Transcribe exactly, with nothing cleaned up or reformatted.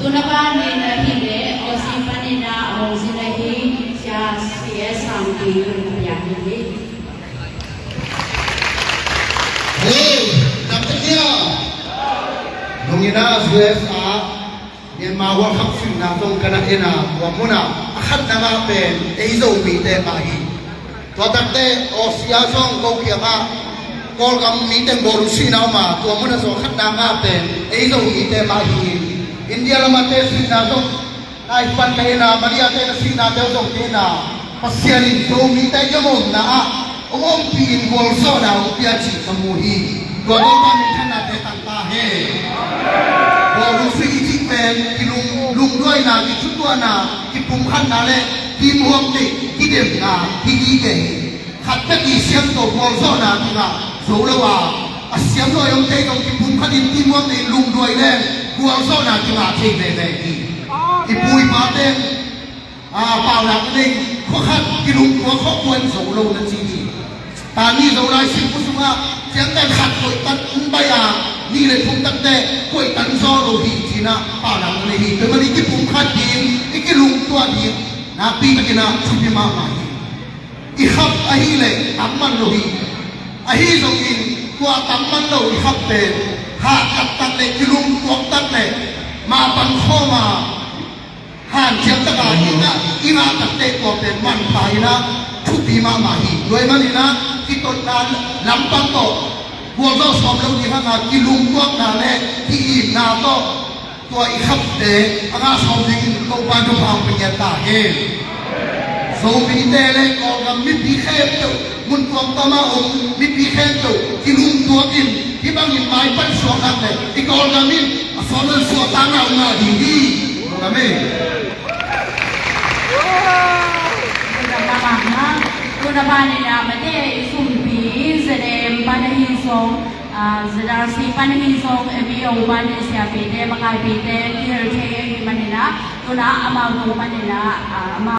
Tuna banin ahih leh Aussie panin a hong zin ahi Sia C S Sangpi tun ka pia hi. Hello, dam tak hia? Nong in a U S a Myanmar World Cup suihna zong ka na en a, tua mun a a khatna ngah pen ei Zomite mah hi. Tua takte Aussie a zong ko kiangah Kawlgam mi teng bawlung suihna om a, tua mun a zong a khatna ngah pen ei Zomite mah hi. India lam a te suihna zong nai pan ka en a, Malaysia te na suihnate zong ka en a, Pasian in Zomite i omna ah hong ompih in gualzawhna hong pia cih ka mu hi. Tua Topa minthanna te tang ta hen. Bawlung sui i cih pen kilung, lungduaina, kithutuahna, kipumkhatna le teamwork, kidemna hi hi kei hi. Khat bek i siam tawh gualzawhna kingah zo lo a, a siam lo i om thei tawh kipumkhat in teamwork, lungduai le gualzawhna kingah thei veve hi. I pu i pa ten a, paunak a nei, khua khat kilungtuak khua kuan zo lo na ci hi. Tani Zolai singpu sungah ciangtan khat koihtan in bai a, nih le thum takte koihtan zaw lo hi ci-in a paunak a nei hi. Tua man i kipumkhat ding, i kilungtuah ding nakpi takin a thupi mahmah hi. I khap ahih leh tam man lo hi. Ahi zongin tua tam man lo i khap pen hahkat tak le kilungtuak tak le mapang khawm a hanciam taka i ngah, i ngah takte tua pen manpha in a thupi mahmah hi. Tua ahih manin a kitotna lampang tawh gualzawh sawm lo ding hang a kilungtuakna le ki-itna tawh tua i khapte a ngah sawm dingin Topa thupha hong pia ta hen. Zomite le Kawlgam mipi khempeuh, mun tuamtuam a om mipi khempeuh kilungtuak in hih bangin maipan suak hang le i Kawlgam in a sawm le suahtakna hong ngah ding hi. Amen. Tuna banin a mate i sumpi Z M pan ahi zong, ah, Z R C pan ahi zong, M E O pan ahi siapite, makaipite kihel thei ahih manin a, tuna amau tungpanin a, ah, amau